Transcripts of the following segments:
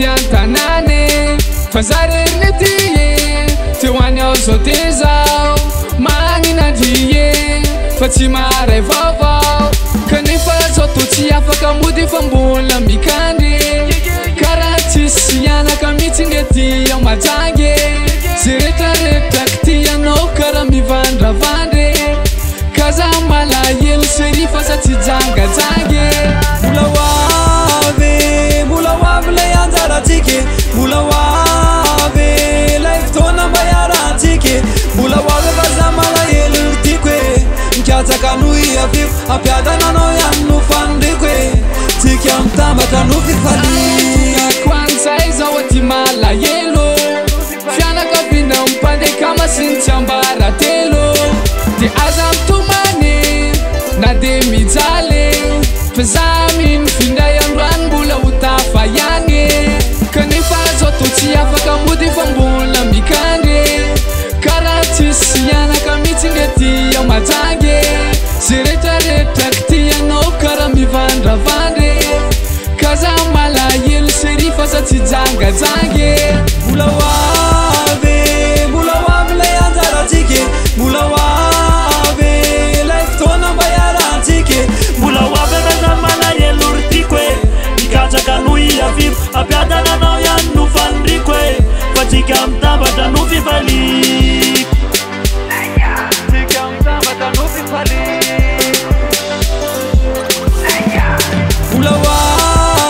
Mody an-tanàna fa za rery nety e. Teo any aho zao de zao magnina andry e, fa tsy maharay vaovao. Kanefa zao tô tsy afaka mody fa mbola mikandry. Karaha tsisy anaka mihitsy nge ty ao Majanga e. Zay rehetrarehetra kitihanao karaha mivandravandry e. Ka za malahelo chérie fa za tsy jangajanga e. Mbola ho avy, mbola ho avy ilay anjarantsika e. Mbola ho avy ilay fotoana mba hiarahantsika e. Mbola ho avy fa za malahelo ry tiako e. Mikatsaka no hiaviako, hampiadana anao ihany no faniriako e. Tsika mitambatra no fifaliako. Tokako an'izay zaho aty malahelo. Fianakaviana mpandeha kama sy ny tsiambaratelo. De aza mitomany na de mijaly, fa za mino f'indray androany mbola ho tafa ihany. Kanefa zao tô tsy afaka mody fa mbola mikandry. Karaha tsisy anaka mihitsy nge ty ao Majanga e. Zay rehetrarehetra kitihanao karaha mivandravandry e. Ka za malahelo chérie fa za tsy jangajanga e. Mbola ho avy, mbola ho avy ilay anjarantsika e. Mbola ho avy ilay fotoana mba hiarahantsika e. Mbola ho avy fa za malahelo ry tiako e. Mikatsaka no hiaviako, hampiadana anao ihany no faniriako e. Fa tsika mitambatra no fifaliako. Tsika mitambatra no fifaliako. Mbola ho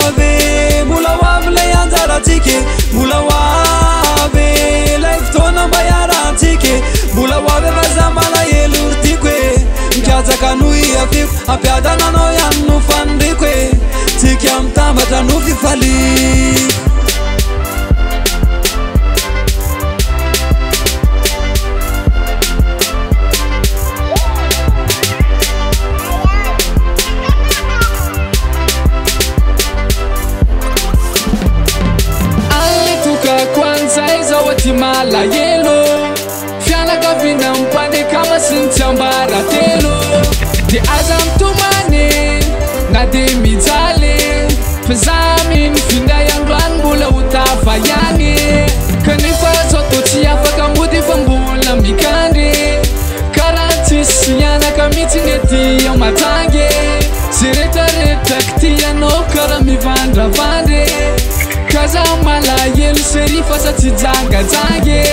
avy, mbola ho avy ilay anjarantsika e. Mbola ho avy ilay fotoana mba hiarahantsika e. Mbola ho avy fa za malahelo ry tiako e. Mikatsaka no hiaviako, hampiadana anao ihany no faniriako e. Tsika mitambatra no fifaliako. Alle tokako an'izay zaho aty malahelo. Fianakaviana mpandeha kama sy ny tsiambaratelo. De aza mitomany na de mijaly, fa za mino f'indray androany mbola ho tafa ihany. Kanefa zao tô tsy afaka mody fa mbola mikandry. Karaha tsisy anaka mihitsy nge ty ao Majanga e. Zay rehetrarehetra kitihanao karaha mivandravandry e. Ka za malahelo chérie fa za tsy jangajanga e.